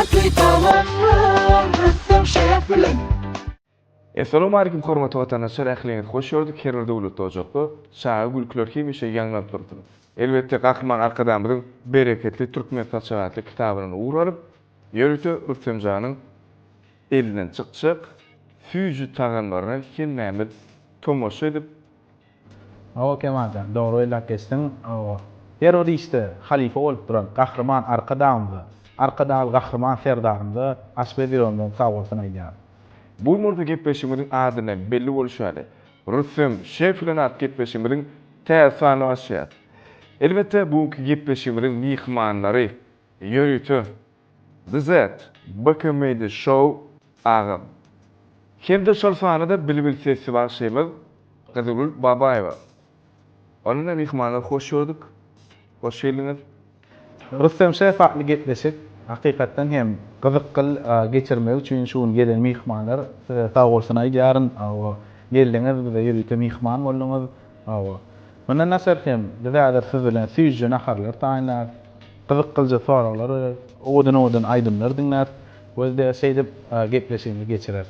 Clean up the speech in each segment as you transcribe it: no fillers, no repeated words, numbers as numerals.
Datly tagamlar Rüstem şef bilen. Essalawmaleýkim hormatly watandaşlar ähliňizi hoş gördük her bir döwletli ojakda çaga gülküler hemişe ýaňlanyp dursun. Elbetde Gahryman Arkadagymyzyň Bereketli türkmen saçagy atly kitabyndan ugur alyp ýörite Rüstemjanyň elinden çykjak süýji tagamlaryna hemmämiz tomaşa edip Hawa Kemaljan, dogry belläp geçdiň. Hawa. Her bir işde halypa bolup duran Gahryman Arkadagymyza, Arkadagly Gahryman Serdarymyza aşpez ýüregimden sagbolsun aýdýaryn. Bu gün bolsa gepleşigimiziň adyndan belli bolşy ýaly, Rüstem şef bilen atly gepleşigimiziň täze sanyna başlaýarys. Elbetde, bu günki gepleşigimiziň myhmanlary ýörite DZ BKMD Show agam hem-de şol sanda-da bilbil sesli bagşymyz Gyzylgül Babaýewa. Onda myhmanlary hoş gördük. Hoş geldiňiz. Rüstem şef atly gepleşik hakykatdan hem gyzykgyl geçirmek üçin şu gün gelen myhmanlar size sag bolsun aýdýaryn. Hawa, geldiňiz bize ýörite myhman bolduňyz. Hawa. Mundan daşary hem biz häzir siz bilen süýjüje naharlar taýynlarys. Gyzykgylyja soraglar bereris. Owadan-owadan aýdymlar diňläris we şeýdip gepleşigimizi geçireris.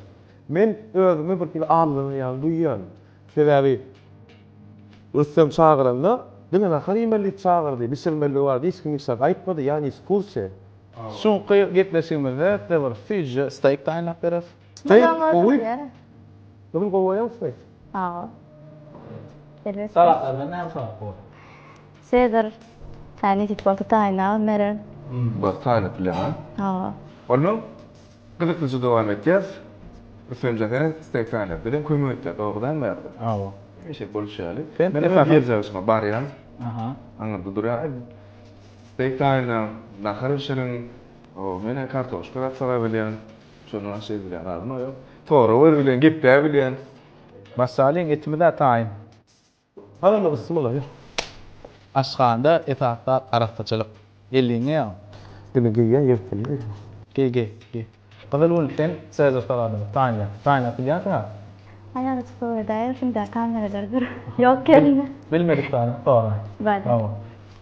Men özümi bir hili aldanan ýaly duýýan. Sebäbi Rüstem çagyranda diňe nahar iýmeli diýip çagyrdy, bişirmelidigi barada hiç kim hiç zat aýtmady, ýa ne w kurse. Soňky gepleşigimizde size bir süýjüje steýk taýynlap bereris. Steýk gowy. Gyzym gowy goýaň steýk. Hawa. Elbetde. Salatlardan näme salat gowy? Sezar. Hä nesip bolsa taýynlabam bererin. Bar taýynlap bilýäň-a? Hawa. Onda Gyzyklyja dowam etýäs. Rüstemjan sen steýk taýynlap bizem kömek etýäs dogry dälmi bärde? Hawa. Hemişe bolşy ýaly. Men öz geljek barýan. Aha. Aňyrda durýan. Steýk taýynlaň, nahar bişiriň. O, men kartoşka zat sala bilýän. Şondan başga edilýän zadym ýok. Sorag berip bilýän, gepläp bilýän. Başlalyň, etimiz-ä taýyn. Hany gysmyla ýör. Aşhanda esasy zat arassaçylyk. Elliňi ýa. Diňe geýýän ýyrtylýar. Geý geý geý. Gyzylgül sen Sezar saladyny taýynla. Taýynlap bilýänsiň-ä? Aýagy çykyp öýdäýersiň-dä kameralar dur. Ýok gelne. Bilmedik zadyňy sora. Bada. Hawa.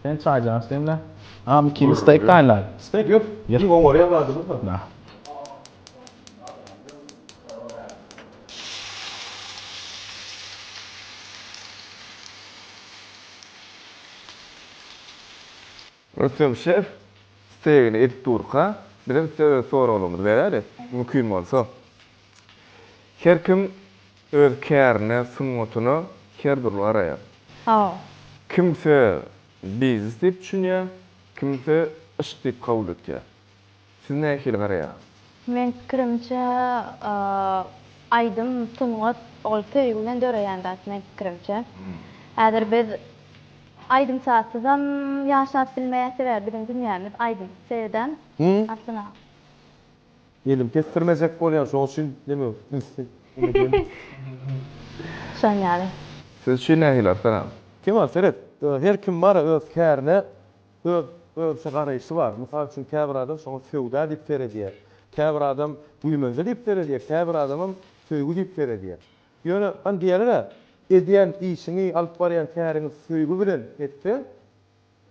Sen çaýjany demle. Agam ikimiz steýk taýynlaly. Steýk ýok. Iň oňarýan zadymyz. Rüstem şef steýgini edip durka, bizem size öz soraglarymyzy beräris, mümkin bolsa. Her kim öz kärine, sungatyna her dürli garaýar. Hawa. Kimse biznes diýip düşünýär, kimse yşk diýip kabul etýär. Siz nähili garaýaňyz? Meň pikirimçe aýdym sungat ol söýgi bilen döreýän zat meň pikirimçe. Häzir biz aýdym sazsyzam ýaşap bilmeýäs sebäbi biziň dünýämiz aýdym şeýle dämi Arslan aga? Elim kesdirmejek bolýan şoň üçin neme ünsli Şoň ýaly. Siz üçin nähili Arslan aga? Kemal seret her kim bar öz kärine Öz özüçe garaýşy bar. Mysal üçin käbir adam şoňa söwda diýip seredýär. Käbir adam güýmenje diýip seredýär, käbir adamam söýgi diýip seredýär. Ýöne hany diýýärler-ä, edýän işiňi, alyp barýan käriňi söýgi bilen etseň,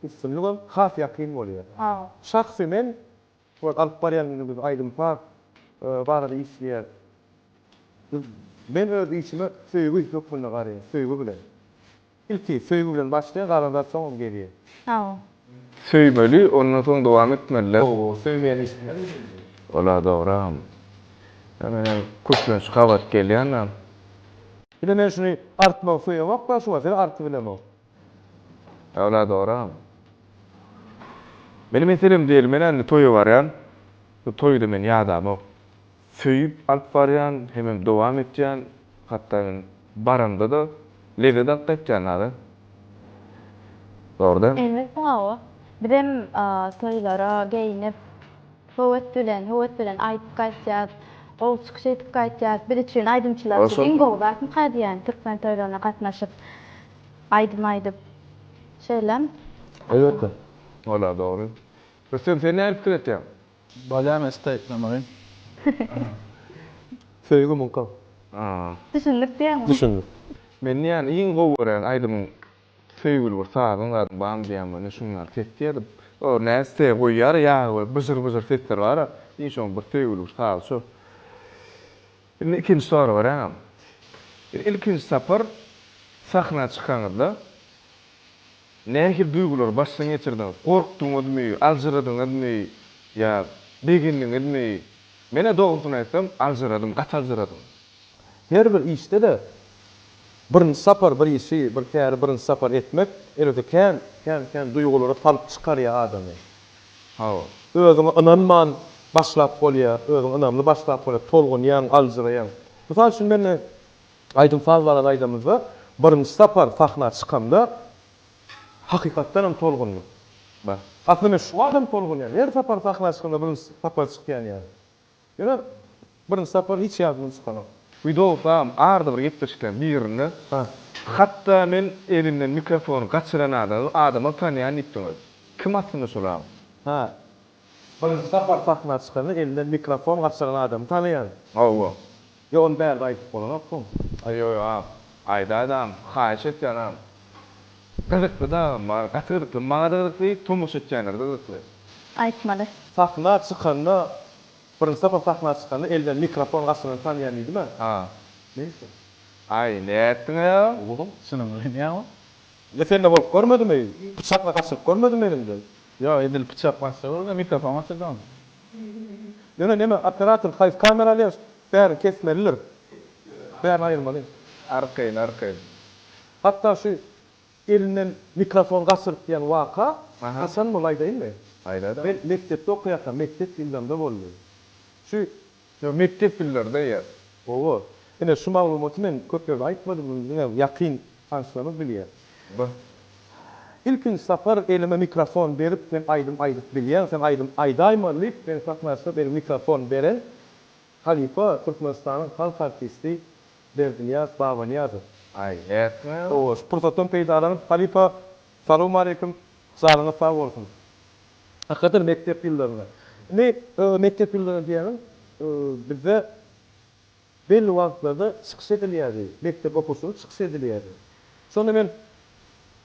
üstünligem has ýakyn bolýar. Şahsy men şu wagt alyp barýan indi biz aýdym-saz barada işleýäris. Men öz işime söýgi hökmünde garaýan, söýgi bilen. Ilki söýgi bilen başlaýar, galan zat soňam gelýär. Hawa. Söýmeli, ondan soň dowam etmeliler. Hawa, söýmeýän işiň näme üçin? Ola dogragam. Ýa menem köplenç gabat gelýänam. Bir-de men şuny artmagy söýemok da, şu wagt sen artybilemok. Ola dogragam. Meniň meselem diýeli, men indi toýa barýan. Bu toýda men ýadamok. Söýüp alyp barýan hemem dowam etýän hatda men baramda-da lezzet alyp gaýtýan zada. Dogry dälmi? Elbetde hawa. Bizem toýlara geýnip, höwes bilen, höwes bilen aýdyp gaýtýas. Gowy çykyş edip gaýtýas. Biz üçin aýdymçylar üçin iň gowy zatmyka diýýän türkmen toýlaryna gatnaşyp, aýdym aýdyp. Şeýlemi? Elbetde. Ola dogry. Rüstem sen nähili pikir etýäň? Bolýa men steýklemegi. Söýgi muňka. Düşündik diýýäňmi? Düşündik. Men diýýän iň gowy görýän aýdymyň söýgüli bir sazyň zadyň barmy diýýän bolýan şuň ýaly ses diýerdim. O näste goýýar ýagy we byjyr-byjyr sesler bar-a. Iň şoň bir söýgülik sazy şo. Indi ikinji soraga beräýiň. Ilkinji sapar sahna çykaňyzda nähili duýgulary başdan geçirdiňiz? Gorkduňyzmy, aljyradyňyzmy ýa begendiňizmi? Men-ä dogrusyny aýtsam, aljyradym, gaty aljyradym. Her bir işde-de birinji sapar bir işi, bir käri birinji sapar etmek, elbetde, kän, kän, kän duýgulara salyp çykarýar adamy. Hawa. Özüňe ynanman başlap bolýar, özüňe ynamly başlap bolýar, tolgunýaň, aljyraýaň. Mysal üçin, men aýdym-saz barada aýdamyzda, birinji sapar sahna çykamda, hakykatdan hem tolgundym. Bar. Aslynda men şu wagt hem tolgunýan. Her sapar sahna çykamda birinji sapar çykýan ýaly. Ýöne birinji sapar hiç ýadymdan çykanok. Widowsam arada bir gepleşikleriň birinde hatda men elinden mikrofony gaçyran adamy adamam tanýan diýipdiňiz. Kim aslynda şol agam? Ha. Birinji sapar sahna çykanda elinden mikrofon gaçyran adamy tanaýan. Hawa. Ýok ony bärde aýdyp bolanok soň. Aý ýok ýok agam. Aýdaýda agam. Haýyş etýän agam. Gyzykly da agam. Gaty gyzykly. Maňada gyzykly, tomaşa etýänlere-de gyzykly. Aýtmaly. Sahna çykanda, birinji sapar sahna çykanda elden mikrofon gaçyrany tanýan diýdim-ä. Ha. Neyse. Aý, nätdiň-ä? Oglum. Çynyňy bilýäňmi? Ýa sende bolup görmedimi? Pyçakla gaçyryp görmedimi eliňden? Ýok, edil pyçak gaçsa görme, mikrofon gaçyrdy ony. Ýöne neme, operator haýsy kamera alýar, bärini kesmelidir. Bärini aýyrmaly. Arkaýyn, arkaýyn. Hatda şu Elinden mikrofon gaçyryp diýen waka haçan boldy aýdaýynmy? Aýdaýda. Men mekdepde okaýarkam, mekdep ýyllarymda boldy. Şu. Ýok, mekdep ýyllarynda eýýäm. Hawa. Ine, şu maglumaty men köp ýerde aýtmadym, muny diňe ýakyn tanyşlarymyz bilýär. Ba. Ilkinji sapar elime mikrofon berip, sen aýdym aýdyp bilýäň, sen aýdym aýdaýmaly diýip, meni sahna çykaryp elime mikrofon beren halypa, Türkmenistanyň halk artisti Berdinyýaz Babanyýazow. Aý, nätme? Hawa, şu pursatdan peýdalanyp, halypa, salowmaleýkim, janyňyz sag bolsun. Hakykatdan mekdep ýyllarynda. Indi mekdep ýyllarynda diýýänim, bizde belli wagtlarda çykyş edilýärdi, mekdep okuwçylary çykyş edilýärdi. Şonda men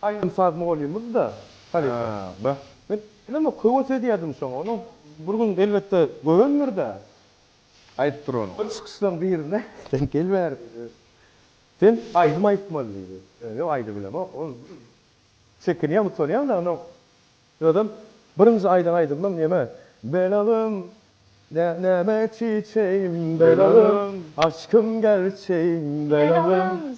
aýdym-saz mugallymymyzdy-da, halypa. Hä, Men bilemok, höwes edýärdim şoňa. Onuň bir gün elbetde görendir-dä. Aýdyp dur ony. Bir çykyşlaryň birinde sen gel bäri diýdi. Sen aýdym aýtmaly diýdi. Ýok aýdybilemok. Ol çekinýän utanýan da onnoň özem birinji aýdan aýdymym neme Belalym näme çiçegim belalym aşkym gerçeğim belalym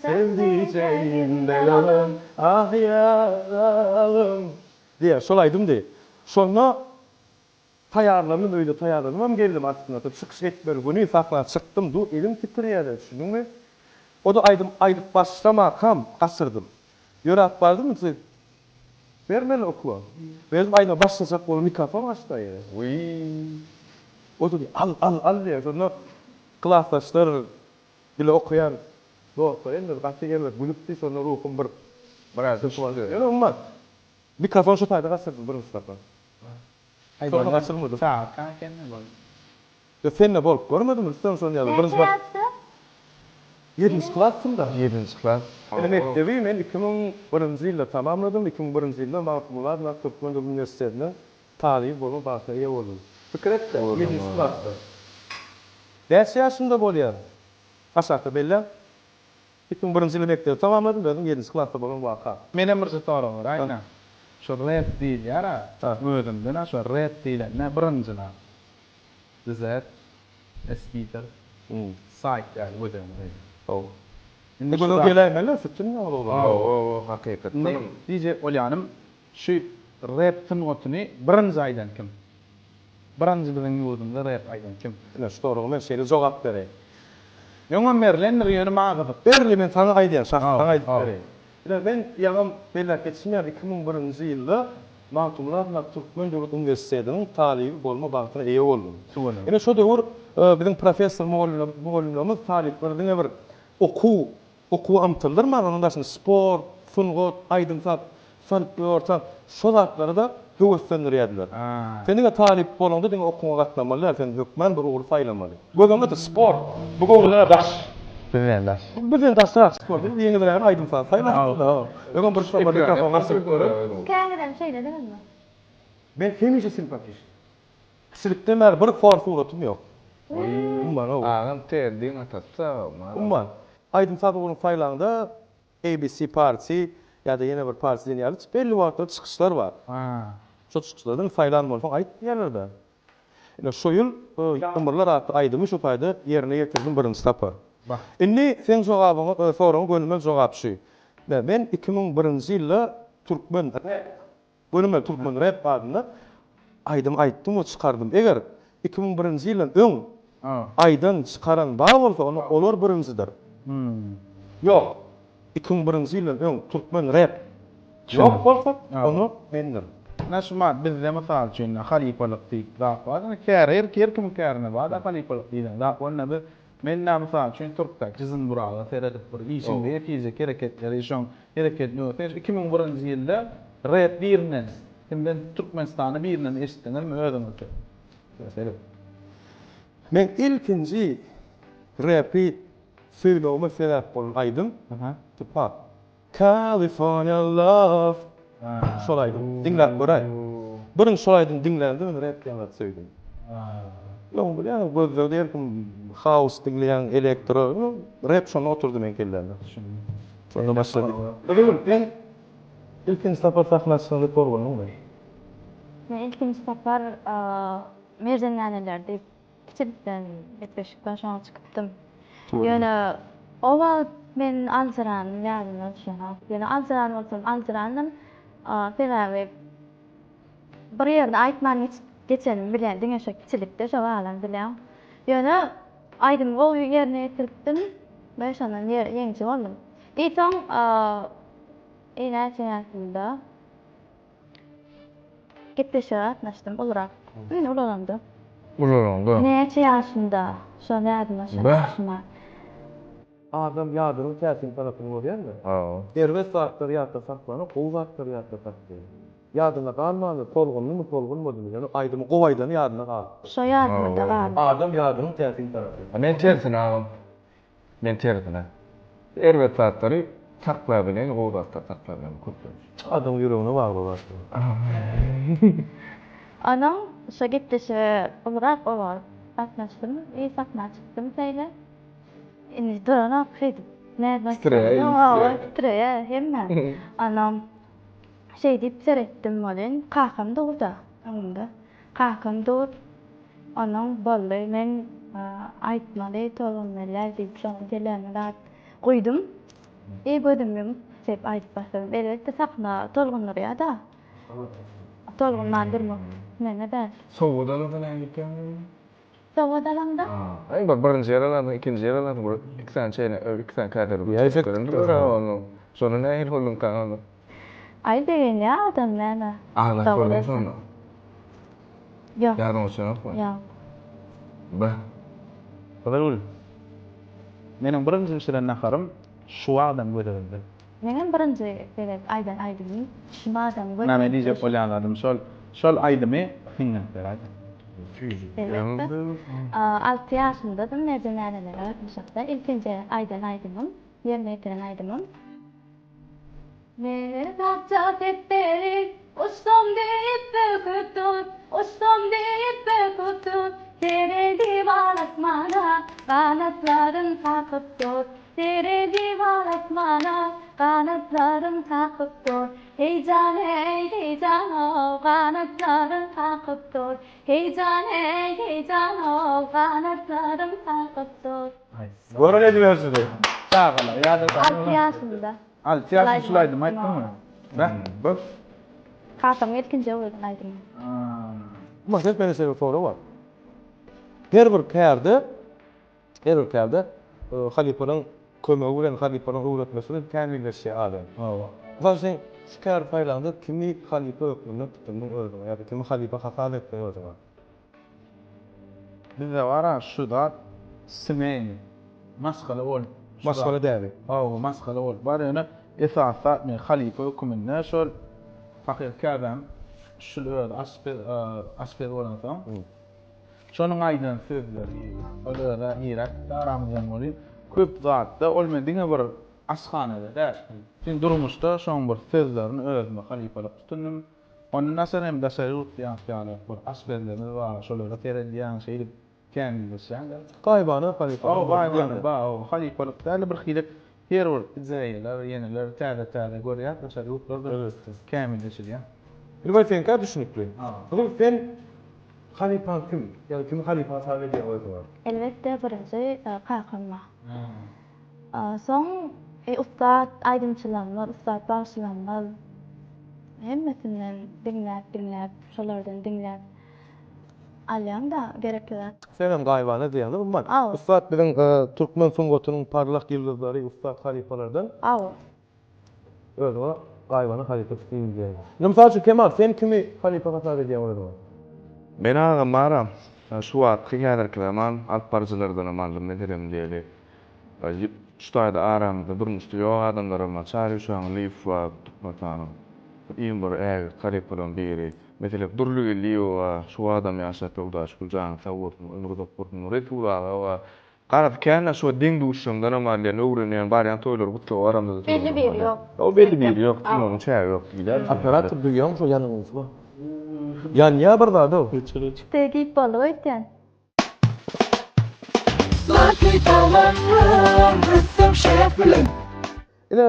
sevdiceğim belalym ah ýaralym diýýär şol aýdymdy. Şonda Taýýarlandym, öýde taýýarlanybam geldim aslynda. Çykyş etmeli güni sahna çykdym, du elim titreýär-de, düşündiňmi? O-da aýdym aýdyp başlamakam gaçyrdym. Ýöräp bardym, indi ber meni okuwa. Berdim, aýdyma başlajak bolup mikrofon gaçdy aýaga. Wiý. O-da diýýär, al, al, al diýýär. Şonda klasdaşlar, bile okaýan dostlar hemmesi gaty erbet gülüpdi. Şonda ruhum bir Biraz düşdi. Ýöne umuman, mikrofony şo taýda gaçyrdym birinji sapar. Soňra gaçyrmadym. Çagyrkaň ekende boldy. Ýa sende bolup görmedim Rüstem şony ýaly birinji Näçe ýaşda? Ýedinji klasdym-da. Ýedinji klas. Ine mekdebi men 2001-nji ýylda tamamladym. 2001-nji ýylda Magtymguly adyndaky Türkmen döwlet uniwersitetinde talyp bolma bagtyna eýe boldum. Pikir et-de, ýedinji klasda. Näçe ýaşymda bolýar? Aşakda belläň. 2001-nji ýylda mekdebi tamamladym, özüm ýedinji klasda bolan waka. Menem birje sorag bar aýna. Şu rap diýilýär-ä, özümden-ä şu rap diýlende birinjine DZ, Esbider, Saýt ýaly göz öňüne gelýär. Hawa. Indi Göz öňüne geläýmeli, sütün ýaly oglanlar. Hawa, hawa, hakykatdanam. Indi diýjek bolýanym, şu rap sungatyny birinji aýdan kim? Birinji biziň ýurdumyzda rep aýdan kim? Ine şu soraga men şeýle jogap bereýin. Öňem berlendir ýöne maňa gyzyk. Berli men saňa aýdýan şahsy saňa aýdyp bereýin. Ine men ýaňam belläp geçişim ýaly 2001-nji ýylda Magtymguly adyndaky Türkmen döwlet uniwersitetiniň talyby bolma bagtyna eýe boldum. Tüweleme. Ine şo döwür biziň professor mugallymlarymyz talyplary diňe bir okuw Okuwa ymtyldyrman, onuň daşynda sport, sungat, aýdym-saz, folklor, tans, şo zatlara-da höweslendirýärdiler. Sen diňe talyp bolaňda diňe okuwyňa gatnamaly däl, sen hökman bir ugry saýlamaly. Göz öňünde tut, sport, bu göwreden-ä daş. Bizden daş. Bizden daşrak sport. Biz ýeňilrägini aýdym-saz saýlapdyk. Öňem bir şo mikrofon gaçyryp görün. Käňizem şeýlediňizmi? Men hemişe simpatiçnyý. Kiçilikden bäri bir hor suratym ýok. Umuman hawa. Agam terdiň atasy sag ol. Umuman, aýdym-saz ugruny saýlaňda ABC party ýa-da ýene bir party diýen ýaly belli wagtlarda çykyşlar bar. Şo çykyşlardan saýlan bolsaň aýt diýýärler-dä. Ine şo ýyl Ýagmyrlar atly aýdymy şo taýda ýerine ýetirdim birinji sapar. Indi seň jogabyňa, soragyňa gönümel jogap şu. Men 2001-nji ýylda türkmen rep Gönümel Türkmen rep adynda aýdym aýtdym we çykardym. Eger 2001-nji ýyldan öň aýdan, çykaran bar bolsa, onda olar birinjidir. Ýok, 2001-nji ýyldan öň türkmen rep ýok bolsa, onda mendirin. Ine şu mat bizde mysal üçin halypalyk diýip zat bar. Ine kär her kimiň kärinde bar-da halypalyk diýlen zat. Onda biz Men-ä mysal üçin Türkdäki Jyzyn Buraga seredip bir işiňde fiziki hereketleri şoň hereketini öwrenip 2001-nji ýylda rep birinden kimden Türkmenistanda birinden eşitdiňizmi özüňiz Meselem. Meň ilkinji repi söýmegime sebäp bolan aýdym Tupac. California love Şol aýdym. Diňläp göräý. Birinji şol aýdymy diňlämde men rap diýen zady söýdüm. Öň bilýäňiz gözlegde her kim house diňleýän elektro rap şonda oturdy meň kellämde. Şonda başlady. Gyzygül sen ilkinji sapar sahna çykaňda tolgundyňmy? Men ilkinji sapar Merjen näneler diýip Kiçilikden gepleşikden şoňa çykypdym. Ýöne o wagt men aljyranym ýadyma düşenok. Ýöne aljyran bolsam aljyrandym. Sebäbi bir ýerini aýtman geçenimi bilýän, diňe şo kiçilikde şo galan bilýän. Ýöne aýdymy gowy ýerine ýetiripdim we şondan ýeňiji boldum. I soň näçe ýaşymda Gepleşige gatnaşdym ulurak. Men ulalamda. Ulalaňda. Näçe ýaşymda? Şony ýadyma düşenok. Adam ýadynyň täsin tarapyny görýäňmi? Hawa. Erbet zatlar ýatda saklanok, gowy zatlar ýatda saklaýar. Ýadyňda galmandyr, tolgundymy, tolgunmadymy, ýöne aýdymy gowy aýdany ýadyňda galypdyr. Şo ýadymda galdy. Adam ýadynyň täsin tarapy. Men tersine agam. Men tersine. Erbet zatlary saklabilen, gowy zatlary saklabilen köplenç. Adamyň ýüregine bagly zatlar. Onuň şo gepleşige ulurak owal gatnaşdym i sahna çykdym şeýle. Indi duranok şeýdip nädip Titreýär, Hawa, titreýär hemme. Onam şeý diýip seretdim welin kakam dur-da öňümde. Kakam dur. Onuň boldy men aýtmaly tolgunmelä diýip şoňa kelläme zat guýdum. I gözümi ýumup şeýdip aýdyp başladym. Elbetde sahna tolgundyrýada. Tolgunman durmak neme däl. Sowgat alanda näme etýäň? Sowgat alanda? Aý bir birinji ýer alarsyň, ikinji ýer alarsyň, bir iki sany çeýne, iki sany käse Şonda nähili bolduňkaň onda? Aý begenýär adam näme. Aglap gördüňmi şonda? Ýok. Ýadyňa düşenokmy? Ýok. Beh. Gyzylgül. Meniň birinji bişiren naharym şu wagtam göz öňümde. Meňem birinji gezek aýdan aýdymym şu wagtam göz Näme diýjek bolýan zadym şol. Şol aýdymy hiňlenip beräýdä. Elbetde. Alty ýaşymdadym Merjen änelere gatnaşakda ilkinji aýdan aýdymym, ýerine ýetiren aýdymym. Mene zatja depderi, Uçsam diýip böküp dur, Uçsam diýip böküp dur. Seredip al asmana, Ganatlaryn kakyp dur. Seredip al asmana, Ganatlaryn kakyp dur. Heý jan eý, heý jan-ow, Ganatlaryn kakyp dur. Heý jan eý, heý jan-ow, Ganatlaryn kakyp dur. Görün ediberjidi. Çagalar ýa-da Alty ýaşymda. Alty ýaşynda şul aýdymy aýtdyňmy? Beh, beh. Kakamyň ilkinji öwreden aýdymy. Maksat mende şeýle bir sorag bar. Her bir kärde, her bir kärde halypalaryň kömegi bilen, halypalaryň öwretmesi bilen kämilleşýär adam. Hawa. Mysal üçin, şu käri saýlaňda kimi halypa hökmünde tutundyň özüňe ýa-da kimi halypa hasap etdiň özüňe? Bizde bara şu zat semeýny maşgala bolup Maşgala däbi. Hawa maşgala bolup bar ýöne esasy zat men halypa höküminde şol pahyr käbäm şul özi aşpez aşpez bolansoň şonuň aýdan sözleri ol özä niräk gitdi aramyzdan welin köp zatda ol men diňe bir aşhanada däl sen durmuşda şoň bir sözlerini özüme halypalyk tutundym. Ondan daşary hem daşary ýurt ýaly bir aşpezlerimiz bar, şolara seredýäň, şeýdip kämilleşýäň-de. Gaýybana halypalyk Hawa, gaýybana, bar, hawa, halypalyk däl-de bir hili her bir ideýalar, ýeneler täze-täze görýäs, daşary ýurtlarda kämilleşilýär. Ilbaý seňkä düşnükli. Gyzym sen halypaň kim? Ýagny kimi halypa hasap edýäň özüňe? Elbetde birinji kakam bar. Soň ussat aýdymçylarymyz, ussat bagşylarymyz hemmesinden diňläp diňläp, şolardan diňläp alýaň-da gerekli zat. Senem gaýybana diýýäň-de umuman. Ussat biziň türkmen sungatynyň parlak ýyldyzlary, ussat halypalardan. Hawa. Özüňe gaýybana halypa tutdum diýýäň. Indi mysal üçin Kemal sen kimi halypa hasap edýäň özüňe? Men agam baram şu wagtky häzirki zaman alyp baryjylardanam aldym meselem diýeli. Şu taýda aramyzda durmuşda ýok adamlaram bar. Çary Uşanlyýew bar Türkmenistanyň iň bir ägirt halypalaryň biri. Meselem Durly Geldiýew bar şu adam ýaşap Ýoldaş Gül jany sag bolsun ömri uzak bolsun. Resul aga bar. Garaz känä şo deň duşamdanam alýan öwrenýän barýan toýlary gutlaga baramda-da Belli biri ýok. Ýok belli biri ýok onuň çägi ýok diýilýär. Operator duýýaňmy şo ýanyňyzy? Ýanýa bir zad-ow. Çyty diýip boldy öýtýän. Ine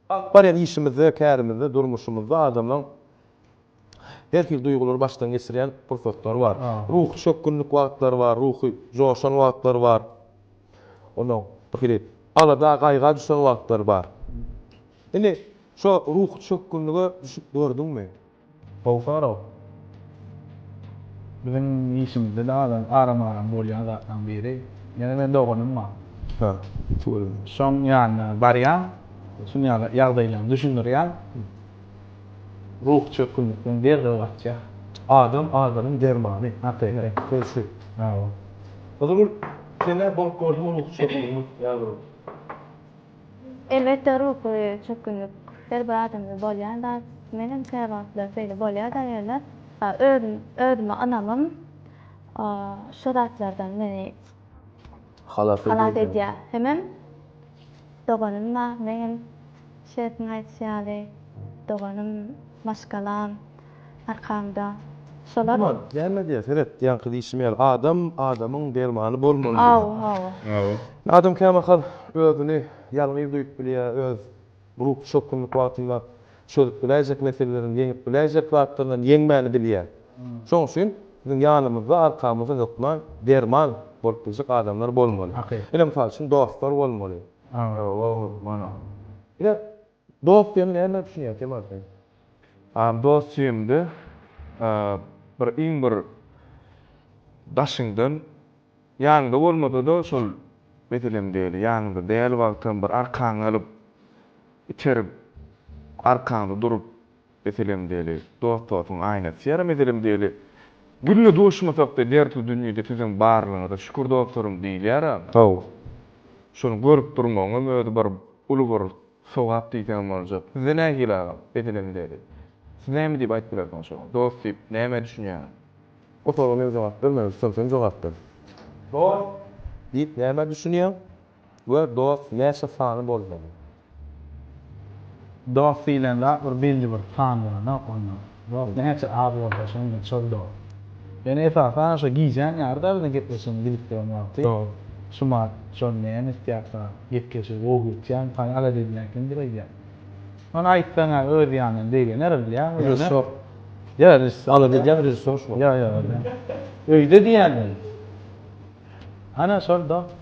alyp barýan işimizde, kärimizde, durmuşymyzda adamlaň her hili duýgulary başdan geçirýän pursatlary bar. Ruhy çökgünlik wagtlary bar, ruhy joşan wagtlary bar. Ondan bir hili alada, gaýga düşen wagtlary bar. Indi şo ruhy çökgünlige düşüp gördüňmi? Gowy sorag. Biziň işimizde-de aram-aram bolýan zatlaryň biri. Ýöne meniň doganym bar. Hä, tüweleme. Şoň ýanyna barýaň, şuny ýaly ýagdaýlaryňy düşündirýäň. Ruhy çökgünlikden derrew gaçýar. Adam adamyň dermany. Hakyky. Söz şu. Hawa. Gyzylgül, sen-ä bolup gördüňmi ruhy çökgünlik ýa bir Elbetde ruhy çökgünlik her bir adamda bolýan zat. Menem käwagtlar şeýle bolýar-da ýöne özüm özüme ynamym şo zatlardan meni halas edýär. Hemem doganym bar meňem şefiň aýdyşy ýaly doganym maşgalam Arkamda. Şolar. Aman, näme diýýär, seret, ýaňky diýşim ýaly, adam adamyň dermany bolmaly diýýär. Hawa, hawa. Hawa. Adam kämahal özüni ýalňyz duýup bilýär, öz ruhy çökgünlik wagtynda çözüp biläýjek meselelerini, ýeňip biläýjek zatlaryndan ýeňmäni bilýär. Şonuň üçin biziň ýanymyzda, arkamyzda hökman derman bolup biljek adamlar bolmaly. Ine, mysal üçin, dostlar bolmaly. Hawa, hökman. Ine, Dost diýende nämä düşünýäň Kemal sen? Agam dost diýemde bir iň bir daşyňdan ýanyňda bolmasada şol meselem diýeli ýanyňda däl wagtam bir arkaňy alyp iterip arkaňda durup meselem diýeli dost dostuň aýnasy ýa meselem diýeli günde duşmasakda dertli dünýede siziň barlygyňyza şükür dostlarym diýilýär a. Hawa. Şony görüp durmagyňam özi bir uly bir Sogap diýseňem boljak. Sizde nähili agam? Meselem diýeli. Siz näme diýip aýdyp bilersiňiz şoňa? Dost diýip nämä düşünýäňiz? O soraga men jogap bermen, Rüstem sen jogap ber. Dost diýip nämä düşünýäň we dost näçe sany bolmaly? Dost diýlen zat bir belli bir san bolanok onda. Dost näçe az bolsa şonda şol dost. Ýöne esasan şo gijäň ýary-da biziň gepleşigimiz gidip duran wagty. Şumat şol näme etýärka? Gepleşigi gowy geçýän, saňa alada edýän kimdir öýdýän. Ony aýtsaň-a öz ýanyndan begener bilýäňmi ýöne. Režissýor. Ýa režissýor. Alada edýän režissýor şu. Ýa ýa. Öýde diýýän men. Ana şol dost.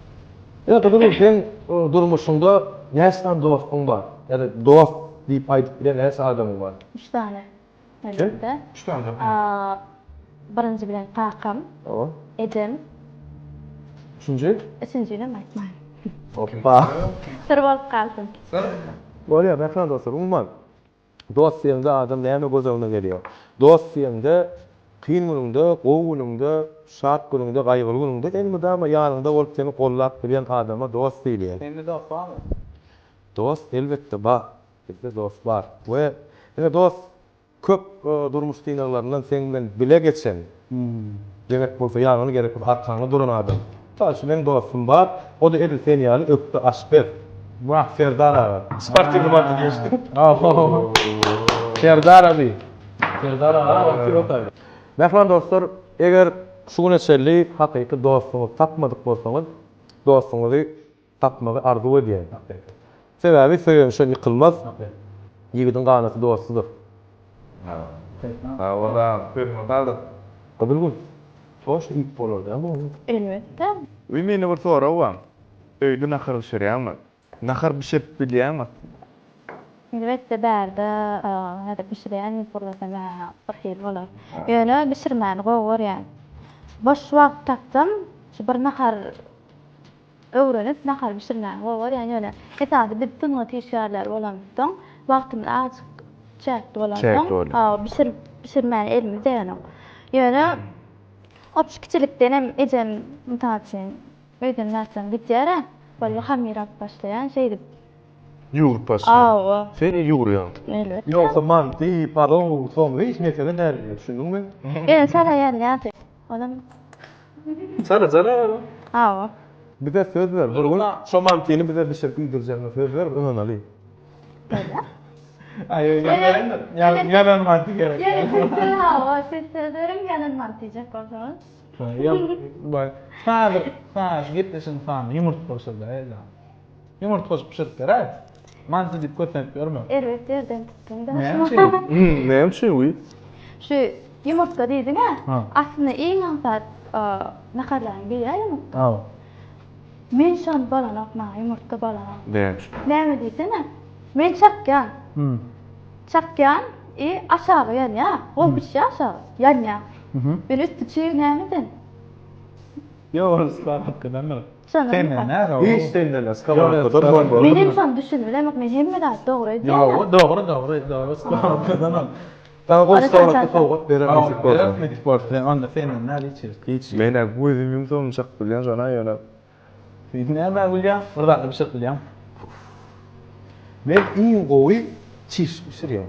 Ýa gyzygül seň durmuşyňda näçe sany dostuň bar? Ýa-da dost diýip aýdyp bilýän näçe adamyň bar? Üç sany. Elbetde. Üç sany. Birinji bilen kakam. Hawa. Ejem. Üçünji? Üçünjinem aýtmaýyn. Hoppa. Syr bolup galsyn. Syr. Bolýar, mähriban dostlar, umuman, dost diýeňde adam näme göz öňüne gelýär? Dost diýeňde, kyn günüňde, gowy günüňde, şat günüňde, gaýgyly günüňde elmydama ýanyňda bolup seni gollap bilýän adama dost diýilýär. Sende dost barmy? Dost, elbetde, bar. Bizde dost bar. We ine dost köp durmuş synaglaryndan seň bilen bile geçen, gerek bolsa ýanyňda gerek bolsa arkaňda duran adam. Mysal üçin meň dostum bar, o-da edil sen ýaly ökde aşpez. Wah. Serdar aga. Sportiwnyý madda diýişdi. Serdar abi. Serdar aga wagty ýok aý. Mähriban dostlar, eger şu güne çenli hakyky dostuňyzy tapmadyk bolsaňyz, dostuňyzy tapmagy arzuw edýän. Sebäbi söýenşen ýykylmaz, ýigidiň ganaty dostudyr. Sag bol agam, sözüňe saglyk. Gyzylgül, toş iýip bolar dämi ony? Elbetde. Uý mende bir sorag bar. Öýde nahar bişirýäňmi? Nahar bişirip bilýäňmi? Elbetde bärde häzir bişirýän diýip gürlesem bir hili bolar. Ýöne bişirmäni gowy görýän. Boş wagt tapsam şu bir nahar öwrenip nahar bişirmäni gowy görýän. Ýöne esasy biz sungat işgärleri bolamyzsoň wagtymyz azajyk çäkli bolansoň bişirip bişirmäne elimiz degenok. Ýöne opşy kiçilikdenem ejem mysal üçin Öýden zatdan gidýär-ä. Boldy hamyr alyp başlaýan şeýdip. Ýugrup başlaýan. Hawa. Sen ýugurýaň. Elbetde. Ýogsa manty, palow, soň hiç mesele däl, düşündiňmi? Ýöne çala ýanýardy. Olam. Çala çala. Hawa. Bize söz ber, bir gün şo mantyny bize bişirip iýdirjegiňe söz ber, ynanaly. Bolýar. Aý, ýalan manty gerek. Ýöne siz söz hawa, siz söz beriň ýalan manty iýjek bolsaňyz. Häzir saňa şu gepleşigiň sanyny ýumurtga goşuldy aýda. Ýumurtga goşup bişirip beräý. Manty diýip kösenip ýörme. Erbet ýerden tutduň-da. Näme üçin? Näme üçin wiý? Şu ýumurtga diýdiň-ä. Aslynda iň aňsat naharlaryň biri-ä ýumurtga. Hawa. Men şony bolanok maňa ýumurtga bolanok. Näme üçin? Näme diýsene. Men çakýan. Çakýan i aşagy ýanýar. Gowy bişýär aşagy. Ýanýar. Ýöne üsti çig nämeden? Ýok ol skoworodadandyr. Senden näme o? Hiç senden däl skoworodadan bolmaly. Men hem şony düşünip bilemok. Men hemme zady dogry edýän. Ýok dogry dogry dogry skoworodadan ol. Saňa gowy skoworoda sowgat berer nesip bolsa. Berer nesip bolsa. Onda senden däl hiç hiç. Men-ä gözüm ýumsam çakyp bilýän şona ýöne. Sen nämä gülýäň? Bir zatlar bişirip bilýäňmi? Men iň gowy çiş bişirýän.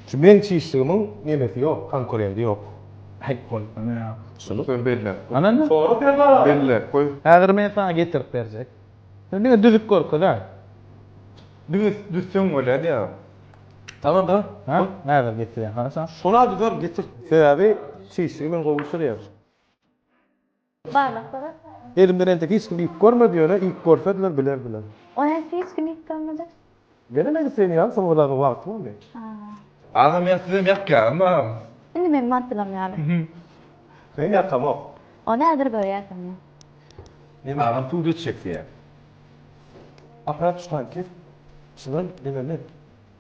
Şu meň çişligimiň nemesi ýok, konkurendi ýok. Aý bolsana ýa. Şuny sen belläp goý. Ana indi. Sora Serdar aga. Belläp goý. Häzir men saňa getirip berjek. Sen diňe düzüp görkez-ä. Diňe düzseň bolýar diýýär. Tamam da. Ha? Häzir getirýän. Haraşa. Şony düzer getir. Sebäbi çişligi men gowy bişirýän. Barlak barar. Elimden entek hiç kim iýip görmedi ýöne iýip görsediler bilerdiler. O nädip hiç kim iýip görmedi? Menem edil seni ýaly soňra dagy wagty boldy. Agam ýa sizem ýakýaňyzmy agam? Indi meň mantylam ýaly. Men ýakamok. Ony häzir görýärsiň. Neme? Agam suw geçjek diýýär. Aparat çykan kes. Çynan nememi?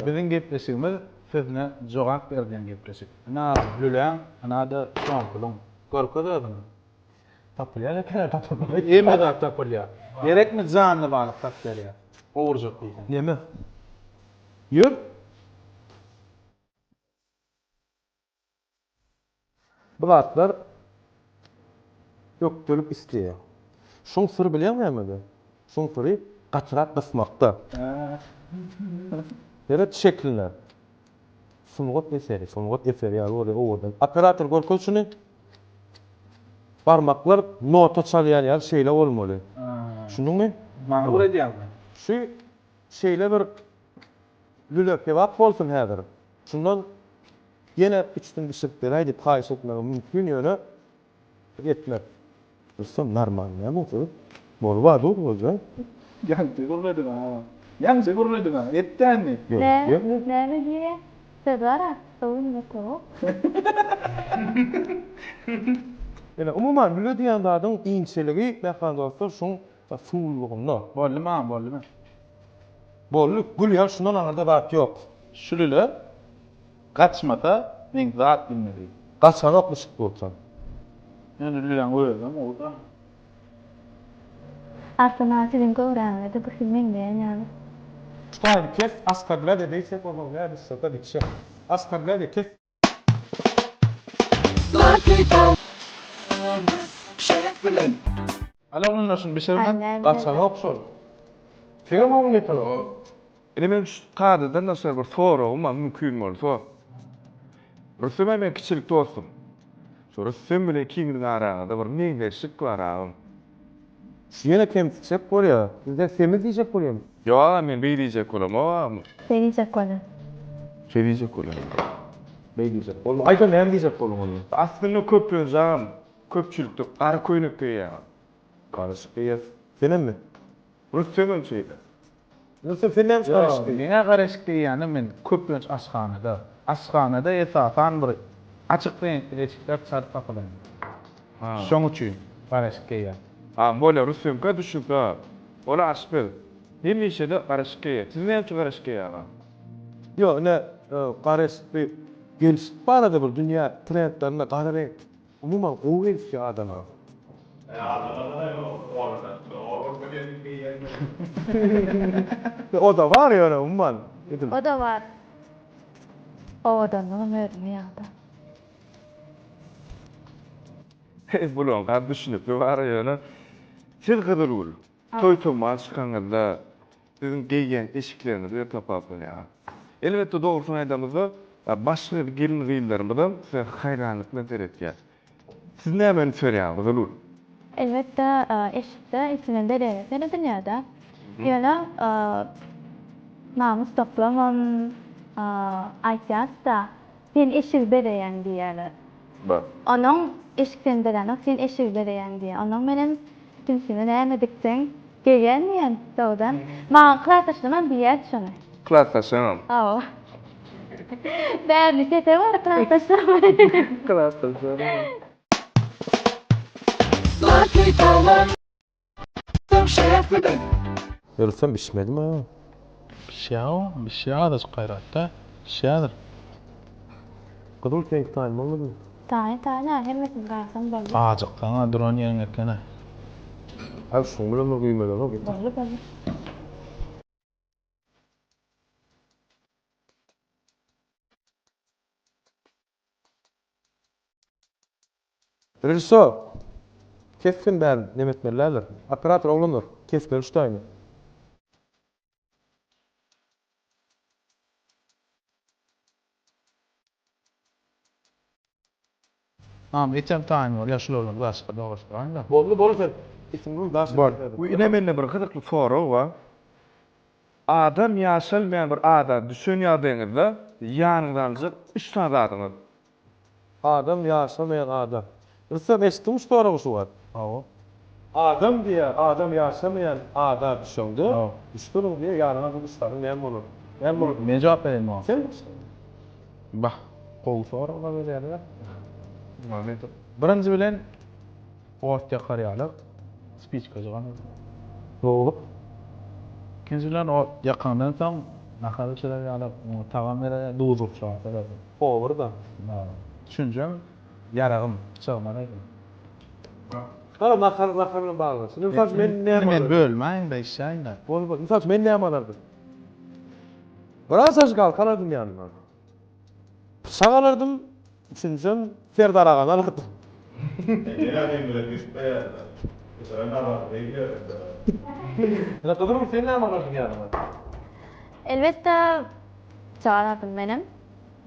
Biziň gepleşigimiz sözüne jogap ber diýen gepleşik. Ynha lüläň, ynha-da soňkulyň. Görkez özüňi. Tapylýar eken-ä tapylmaly. Hemme zat tapylýar. Gerekmi janly balyk tapyp berýär. Gowurjak diýseň. Neme? Ýör. Bu zatlar ökdelik isleýär. Şuň syry bilýäňmi nämede? Şuň syry gatyrak gysmakda. Seret şekline. Sungat eseri, sungat eseri ýaly bolýar owadan. Operator görkez şuny. Barmaklar nota çalýan ýaly şeýle bolmaly. Düşündiňmi? Maňa öwredýäňmi? Şu şeýle bir lüle kebap bolsun häzir. Şundan ýene üçüsini bişirip beräý diýip haýyş etmegim mümkin ýöne etmez. Rustam normalny näme bolsa boluba dur özä. Ýaňja gürlediň a. Ýaňja gürlediň a. Etdä indi. Näme näme diýýä? Söz bar-a, göwün ýok. Ýöne umuman lüle diýen zadyň inçeligi mähriban dostlar şuň suwlugynda. Boldy maňa boldy. Boldy gül ýaly şundan aňyrda zat ýok. Şu lüle gaçmasa men zat bilmeli. Gaçanok bişip dursa. Ýöne lüläň özem gowy-da. Arslan aga siziň göwräňize-de bir hili meňzeýän ýaly. Ştaýny kes, askarlar edeýsek ozal nädipsada gitjek. Askarlar kes. Al oglanlar şuny bişirme. Gaçanok şol. Seňem ogluň ýetenok. Indi meň şu kadadan daşary bir soragym bar mümkin bolsa. Rüstem aý meň kiçilik dostum. Şu Rüstem bilen ikiňiziň araňyzda bir meňzeşlik bar agam. Şu ýene kemsitjek bolýa. Bizden semiz diýjek bolýamy? Ýok agam men beý diýjek bolamok agam. Beý diýjek bolýa. Şeý diýjek bolýan. Beý diýjek bolma. Aýda näme diýjek bolduň onda? Aslynda köplenç agam köpçülikde gara köýnek geýýäňiz. Garyşyk geýýäs. Senemmi? Rüstemem şeýle. Rüstem sen näme üçin garyşyk geýýäň? Meň-ä garyşyk geýýänim men köplenç aşhanada. Aşhanada esasan bir açyk reňkli eşikler çalt tapylaýar. Şoň üçin garyşyk geýýän. Ha bolýa Rüstemkä düşnükli agam. Ol aşpez. Hemişe-de garyşyk geýýär. Siz näme üçin garyşyk geýýäňiz? Ýok ine garyşykly gelşik barada bir dünýä trendlerinde gara reňk umuman gowy gelişýär adama. O-da bar ýöne umuman edil. O-da bar. Owadanlygam özüňe ýagda. Bulaňka düşünikli bar ýöne siz Gyzylgül toý togmaga çykanyňyzda siziň geýýän eşikleriňiz bilen tapawutlanýar. Elbetde dogrusyny aýdamyzda başga gelin gyzlarymyzam size haýranlyk bilen seretýär. Siz nämä üns berýäňiz Gyzylgül? Elbetde eşikde ilki bilen bezege seredilýärda. Ýöne namys toplamam aýtýasda Sen eşigi bezeýäň diýýärler. Bar. Onuň eşik seni bezänok, sen eşigi bezeýäň diýýär. Onuň menem ünsüme näme dikseň geýýän diýýän dogrudan. Maňa klasdaşlarymam diýýärdi şony. Klasdaşlaňam? Hawa. Bärini sese bar klasdaşlarym. Klasdaşlaryňam. Ölsem bişmedimi o? Bişýär o, bişýär azajyk gaýratda, bişýärdir. Gyzyl seňki taýyn bolmadymy? Taýyn taýyn a hemmesini garsaň boldy. Ajyksaň-a duran ýeriň eken-ä. Häzir şuň bilen bir güýmelenok getir. Boldy boldy. Režissýor, kesgin bäri neme etmeli däldir. Operator oglanlar, kesmeli şu taýyny. Tamam, etem taýyn bolýar, şulardan daşka dogaşdyraýyn-da. Boldy, boldy sen. Etiň daş Bol. Ine mende bir gyzykly sorag bar. Adam ýaşalmaýan bir ada düşen ýagdaýyňyzda ýanyňyza aljak üç sany zadyňyz. Adam ýaşamaýan ada. Rüstem eşitdiňmi şu soragy şu wagt? Hawa. Adam diýýär, adam ýaşamaýan ada düşeňde, düşseniň diýýär, ýanyňa bir üç sany näme bolar? Näme bolar? Men jogap bereýin muňa. Sen Bah, gowy soraglar berýärler. Birinji bilen Ot ýakar ýaly spiçkajyk alardy. Dogry. Ikinji bilen ot ýakandan soň nahar bişirer ýaly oňa tagam berer ýaly duz gurçagy alardy. Powur-da. Üçünjem ýaragym, pyçagym alardym. Gara nahar, nahar bilen baglanyşykly. Mysal üçin men näme Meni bölmäýiň-de, işläýiň-de. Boldy, boldy. Mysal üçin men näme alardym? Bir azajyk halka alardym ýanyma. Pyçak alardym, üçünjem Serdar agany alardym. Ýene meň bilen gitmeýärler. Biçäre nazaryny egýärler. Ine gyzym sen näme alardyň ýanyňa? Elbetde pyçak alardym menem.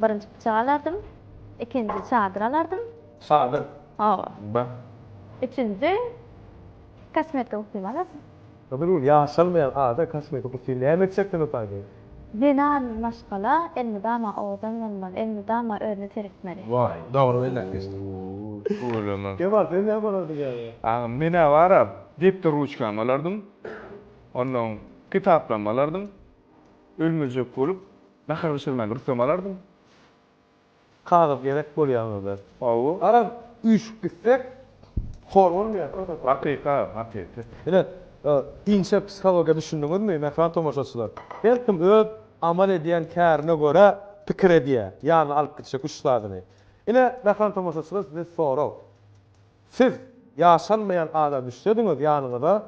Birinji pyçak alardym. Ikinji çadyr alardym. Çadyr. Hawa. Bah. Üçünji kosmetika gutymy alardym. Gyzylgül, ýaşalmaýan ada kosmetik gutyny näme etjek sen o taýda? Zenan maşgala elmydama owadan bolmaly, elmydama özüne seretmeli. Waý, dogry belläp geçdiň. Tüweleme. Kemal, sen näme alardyň ýaňy? Agam, men-ä bar-a, depder ruçkamy alardym. Onnoň kitaplarymy alardym. Ölmejek bolup, nahar bişirmäge rüstem alardym. Kagyz gerek bolýaňyzda. Hawa. Garaz, üýşüp gitsek, hor bolmaýar. Hakyky, hakyky. Ine, inçe psihologiýa düşündiňizmi, mähriban tomaşaçylar? Her kim öz amal edýän kärine görä pikir edýär, ýanyna alyp gitjek üç zadyny. Ine, mähriban tomaşaçylar, size sorag. Siz ýaşalmaýan ada düşsediňiz, ýanyňyza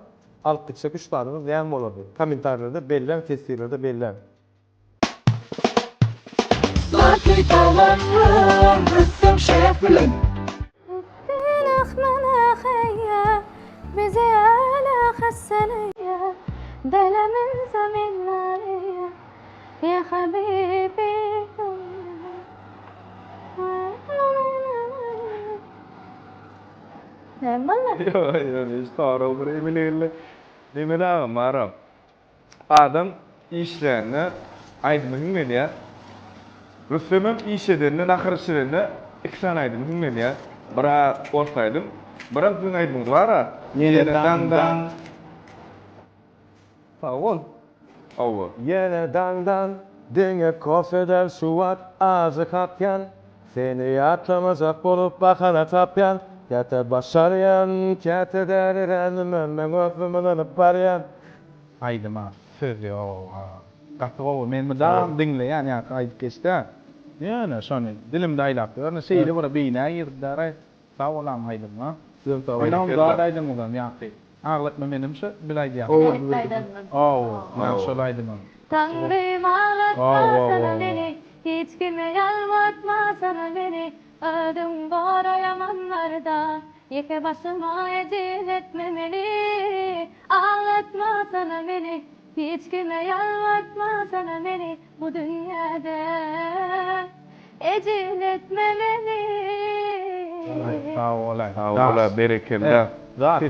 alyp gitjek üç zadyňyz näme bolardy? Kommentariýlerde belläň, teswirlerde belläň. Näme boldy? Ýok, ýok, hiç sorag bir emele geldi. Nemeli agam baram. Adam işlände aýdymy hiňlenýär. Rüstemem iş edende, nahar bişirende iki sany aýdym hiňlenýär. Bir-ä ors aýdym, birem siziň aýdymyňyz bar-a. Ýene daň-daň. Sag bol. Hawa. Ýene daňdan diňe kofe däl şu wagt ajy kakýan Seni ýatlamajak bolup bahana tapýan Käte başarýan, käte däliränimem meň özüm ynanyp barýan. Aýdyma söz ýok gaty gowy men mydam diňleýän ýaňky aýdyp geçdä ýöne şony dilimde aýlap ýörün şeýle bir beýnä girdi daraý sag bol aň aýdymyňa Ynam zat aýdymyňyzam ýaňky aglatma menem şo bil aýdýan Hawa şol aýdymam. Taňrym aglatmasana meni Hiç kime ýalbartmasana meni Özüň gora ýamanlardan Ýeke başyma ejiz etme meni Aglatmasana meni Hiç kime ýalbartmasana meni Bu dünýäde Ejiz etme meni. Sag bolaý. Sag bola berekella. Zat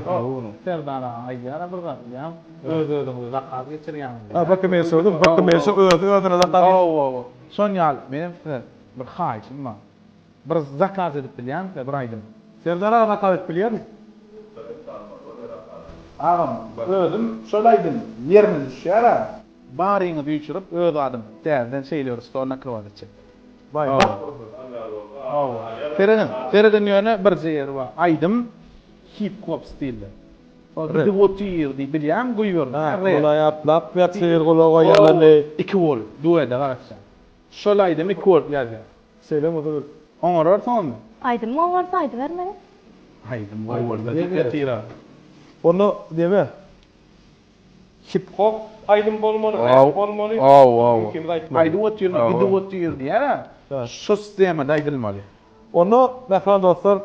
Serdar aga aýdýara bir zat bilýäňmi? Öz özüňize zakaz geçirýäňiz diýýär. A bakym eşewdi, bakym eşew özi özüne zakaz. Hawa hawa. Şon ýaly menem size bir haýyşym bar. Bir zakaz edip bilýäňmi size bir aýdym? Serdar aga zakaz edip bilýärmi? Agam özüm şol aýdym ýerine düşýär-ä. Baryňyzy üýşürip öz adym täzeden şeýle bir stol nakrywać etjek. Baý bak. Hawa. Serediň, serediň ýöne birje ýeri bar. Aýdym hip hop stilde. Gidip otyr diýip bilýäňmi goýber. Ha, gulaý atlap ýatyr gulaga ýalany. Iki bolup duede garaşýan. Şol aýdymy iki bolup ýazýan. Şeýle bolsa bir. Oňararsyňyzmy? Aýdym gowy bolsa aýdybermeli. Aýdym gowy bolsa diýip ýatyr-a. Onda neme? Hip hop aýdym bolmaly, rap bolmaly. Ikimiz aýtmaly. Aýdyp otyr, gidip otyr diýýär-ä. Şo sistemada aýdylmaly. Onda mähriban dostlar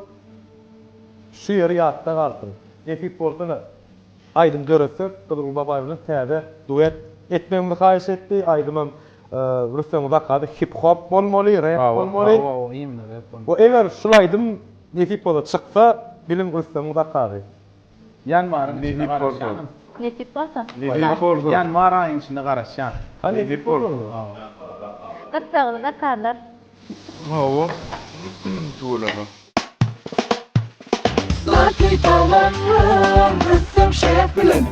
şu ýeri ýatda galsyn. Nesip bolsa aýdym döretsek Gyzylgül Babaýew bilen täze duet etmegimizi haýyş etdi. Aýdymam Rüstemiň zakazy hip hop bolmaly, rap bolmaly. We eger şul aýdym nesip bolsa çyksa biliň Rüstemiň zakazy. Ýanwaryň içinde garaşýanam. Nesip bolsa. Nesip bolsa. Ýanwar aýyň içinde garaşýan. Ha nesip bolsa. Gyssagly zakarlar. Hawa. Tüweleme. Datly tagamlar Rüstem şef bilen.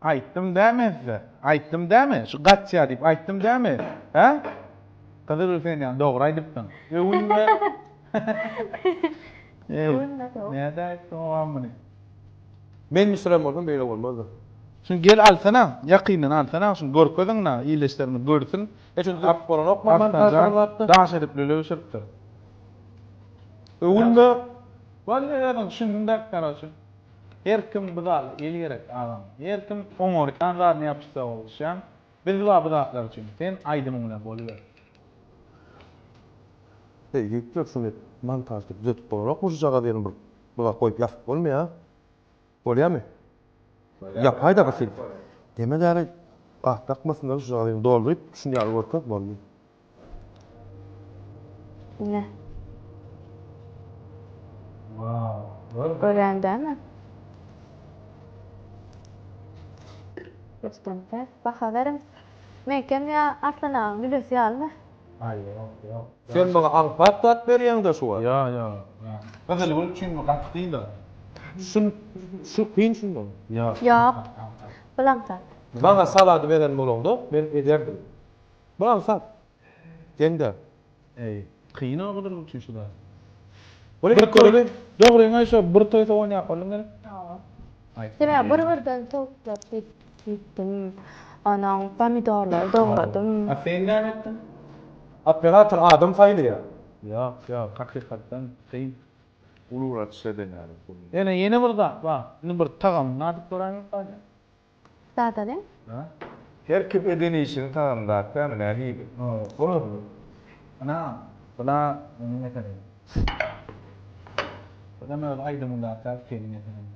Aýtdym dä men size. Aýtdym dämi? Şu gaçýar diýip aýtdym dämi? Hä? Gyzyl sen ýaly dogry aýdypsyň. Öwünme. Öwünme dogry. Näde aýtdyň oňa muny? Men bişiren bolsam beýle bolmazdy. Şuny gel alsana, ýakyndan alsana, şuny görkeziň na, ildeşlerimiz görsün. E şuny gapyp bolanokmy Arslanjan daş edip lüle bişiripdir. Öwünme. Bolýa özüň düşündiň-dä karoçe. Her kim bu zada el gerek agam. Her kim oňarýan zadyna ýapyşsa boluşýan. Biz bar bu zatlar üçin. Sen aýdymyň bilen boluber. Eý ýigitler şuny montažda düzetip bolanokmy şujagaz ýerini bir bir zat goýup ýapyp bolmaýa. Bolýamy? Ýapaýda bir şeýdip. Deme däli gat dakmasynlar şujagaz ýerini dolduryp şuny ýaly görkez boldy. Ine. Wow. Görýän dälmi? Göçdemde baha beriň. Meňkem ýa Arslan agaň lülesi ýalymy? Aý ýok ýok. Sen maňa aňsat zat berýäňdä şu wagt. Ýok ýok. Gyzylgül üçin bu gaty kyn zat. Şun şu kyn şundan. Ýok. Ýok. Bul aňsat. Maňa salady beren bolaňda men ederdim. Bu aňsat. Geň-dä. Eý, kyn o gyzylgül üçin şu zat. Bir Bir toý, dogryňy aýt şo bir toý sogan ýaparlyň gerek. Hawa. Aýt. Sebäbi bir-birden towuklar çekdim. Onuň pomidorlary dogradym. A sen näme etdiň? Operator adam saýlaýar. Ýok, ýok, hakykatdan kyn. Uly bir açyş eden ýaly. Ýöne ýene bir zat bar. Indi bir tagamyny dadyp göräýmek barýa. Dadaly. Her kim eden işini tagamlap dämi nähili? Bolar. Ynha, bula meniň eserim. Budam öz aýdymyňdaky ýaly seniň eseriň.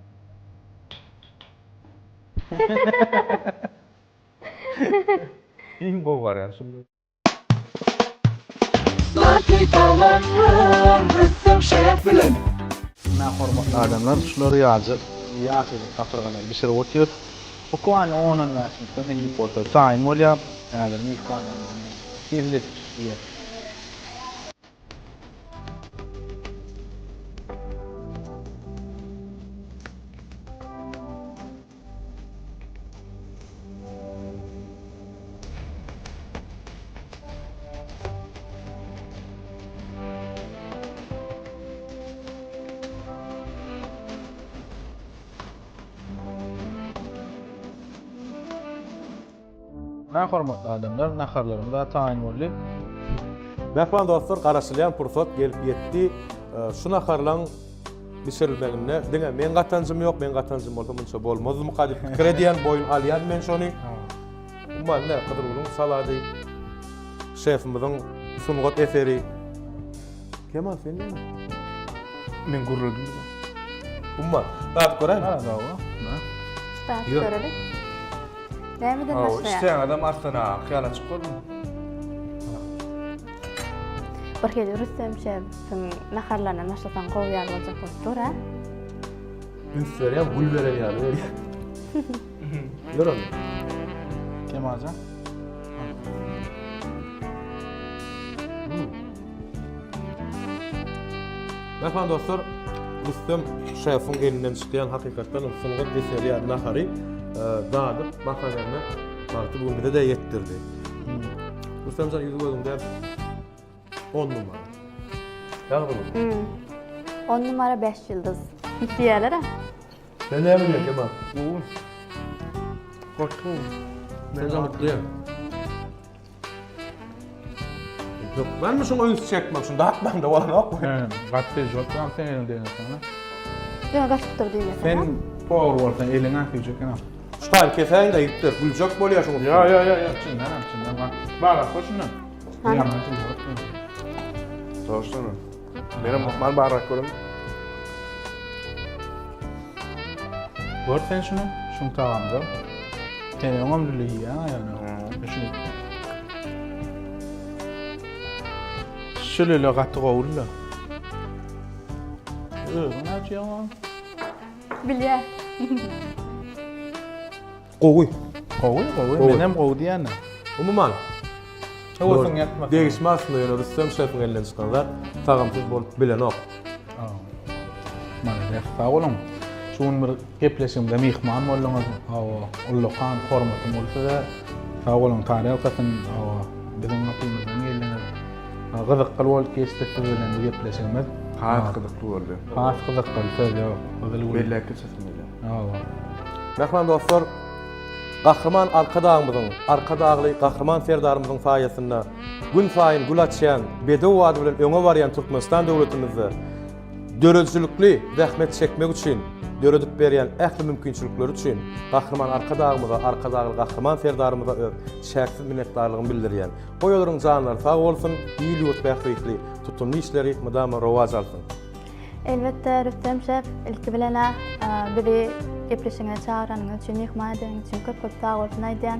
Iň gowy wariant şul. Datly tagamlar Rüstem şef bilen. Ynha hormatly adamlar şular ýaly ýaşajyk gapyrgalary bişirip otyrys. Bukwanny on-on bäş minutdan iýip bolsa taýyn bolýar. Häzir myhmanlarymyz hezil edip iýer. Ine hormatly adamlar, naharlarymyz-a taýyn boldy. Mähriban dostlar, garaşylýan pursat gelip ýetdi. Şu naharlaň bişirilmeginde diňe meň gatanjym ýok, meň gatanjym bolsa munça bolmazdymyka diýip pikir edýän, boýun alýan men şony. Umuman ine, Gyzylgülüň salady, şefimiziň sungat eseri. Kemal sen näme? Men gürledim. Umuman, dadyp göräými? Ha, dawa. Dadyp göreli. Nämeden başlaýar? Içseň adam Arslan aga hyýalaçyk bolma. Bir hili Rüstem şefiň naharlaryndan başlasaň gowy ýaly boljak bolup dur, a? Üns berýän, gül beren ýaly berýär. Ýör onda. Kemaljan. Mähriban dostlar, Rüstem şefiň elinden çykýan hakykatdan hem sungat eseri ýaly nahary e, dadyp, baha bermek bagty bu gün bize-de ýetdirdi. Rüstem jan ýüzi gözüň däl. 10 numara. Ýagny bu. 10 numara 5 ýyldyz. Diýerler-ä. Sen näme diýýäň Kemal? Gowy. Gaty gowy. Sen jamytlaýaň. Hökmanmy şuňa üns çekmek? Şuny datmaň-da bolanokmy? He, gaty süýji bolup duran sen eliň degmesene. Diňe gatypdyr diýmesene. Sen powar bolsaň eliň-ä süýji eken. Şu taýyny kesäýiň-de ýigitler, güljek bolýar şuň Ýa, ýa, ýa, ýa, çyndanam, çyndan bak. Barak goý şundan. Ýaman süýji bolup duran. Dostlar, menem hökman barak görün. Gör sen şuny, şuň tagamy gör. Sen öňem lüle iýýäň ýöne. Şuny. Şu lüle gaty gowy lüle. Özüň näçe ýaňa? Bilýär. Gowy. Gowy, gowy. Menem gowy diýýän. Umuman. Höwesiň ýatmasyn. Degişme aslynda ýöne Rüstem şefiň elinden çykan zat tagamsyz bolup bilenok. Malades, sag boluň. Şu gün bir gepleşigimize myhman bolduňyz. Hawa, ullakan hormatym uly size. Sag boluň, tarelkasyn, hawa, biziň gapymyzdan geldiňiz. Gyzykly bolup geçdi siz bilen bu gepleşigimiz. Has gyzykly boldy. Has gyzykly, söz ýok. Gyzyl gül. Belläp geçesim gelýär. Hawa. Mähriban dostlar, Gahryman Arkadagymyzyň, Arkadagly Gahryman Serdarymyzyň saýasynda günsaýyn gül açýan, bedew bady bilen öňe barýan Türkmenistan döwletimizde döredijilikli zähmet çekmek üçin döredip berýän ähli mümkinçilikleri üçin Gahryman Arkadagymyza, Arkadagly Gahryman Serdarymyza öz çäksiz minnetdarlygymy bildirýän. Goý olaryň janlary sag bolsun, il-ýurt bähbitli tutumly işleri mydama rowaç alsyn! Elbetde, Rüstem şef, ilki bilen-ä bizi gepleşigiňe çagyranyňyz üçin, myhman edeniňiz üçin köp-köp sagbolsun aýdýan.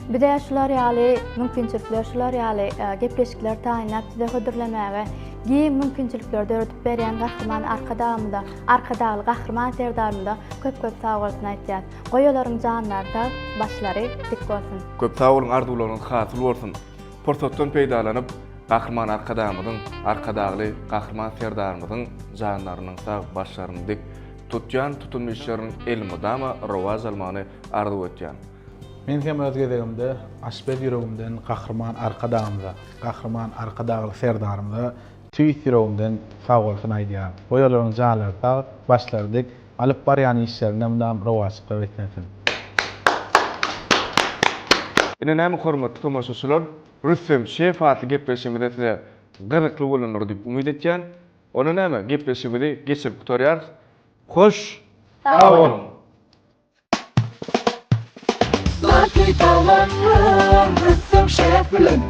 Bize şular ýaly mümkinçilikler, şular ýaly gepleşikler taýynlap size hödürlemäge giň mümkinçilikleri döredip berýän Gahryman Arkadagymyza, Arkadagly Gahryman Serdarymyza köp-köp sagbolsun aýtýas. Goý olaryň janlary sag, başlary dik bolsun. Köp sag boluň arzuwlaryňyz hasyl bolsun. Pursatdan peýdalanyp, Gahryman Arkadagymyzyň, Arkadagly Gahryman Serdarymyzyň janlarynyň sag, başlarynyň dik, tutýan tutumly işleriniň elmydama rowaç almagyny arzuw etýän. Men hem öz gezegimde aşpez ýüregimden Gahryman Arkadagymyza, Gahryman Arkadagly Serdarymyza tüýs ýüregimden sagbolsun aýdýaryn. Goý olaryň janlary sag, başlary dik, alyp barýan işlerinde mydam rowaçlyklar beslensin. Ine näme hormatly tomaşaçylar, Rüstem şef atly gepleşigimizde size gyzykly bolandyr diýip umyt etýän. Onda näme, gepleşigimizi geçirip gutarýarys. Hoş sag boluň! Datly tagamlar Rüstem şef bilen.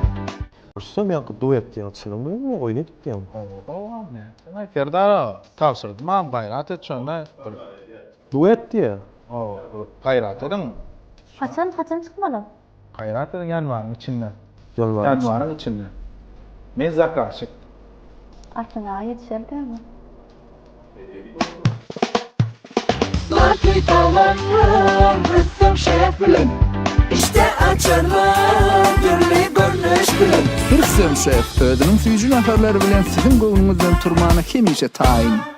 Rüstem ýaňky duet diýýäň çynyň bilenmi oýun edip diýýäňmi? Hawa nätseň Serdar aga tabşyrdym agam gaýrat et şonda bir Duet diýýä. Hawa gaýrat ediň. Haçan haçan çykmaly? Gaýrat ediň ýanwaryň içinde. Ýanwaryň Ýanwaryň içinde. Men zakazçyk. Arslan aga ýetişer dämi? Datly tagamlar Rüstem şef bilen. Işdä açarlar dürli görnüş bilen. Rüstem şef özüniň süýji naharlary bilen siziň göwnüňizden turmana hemişe taýyn.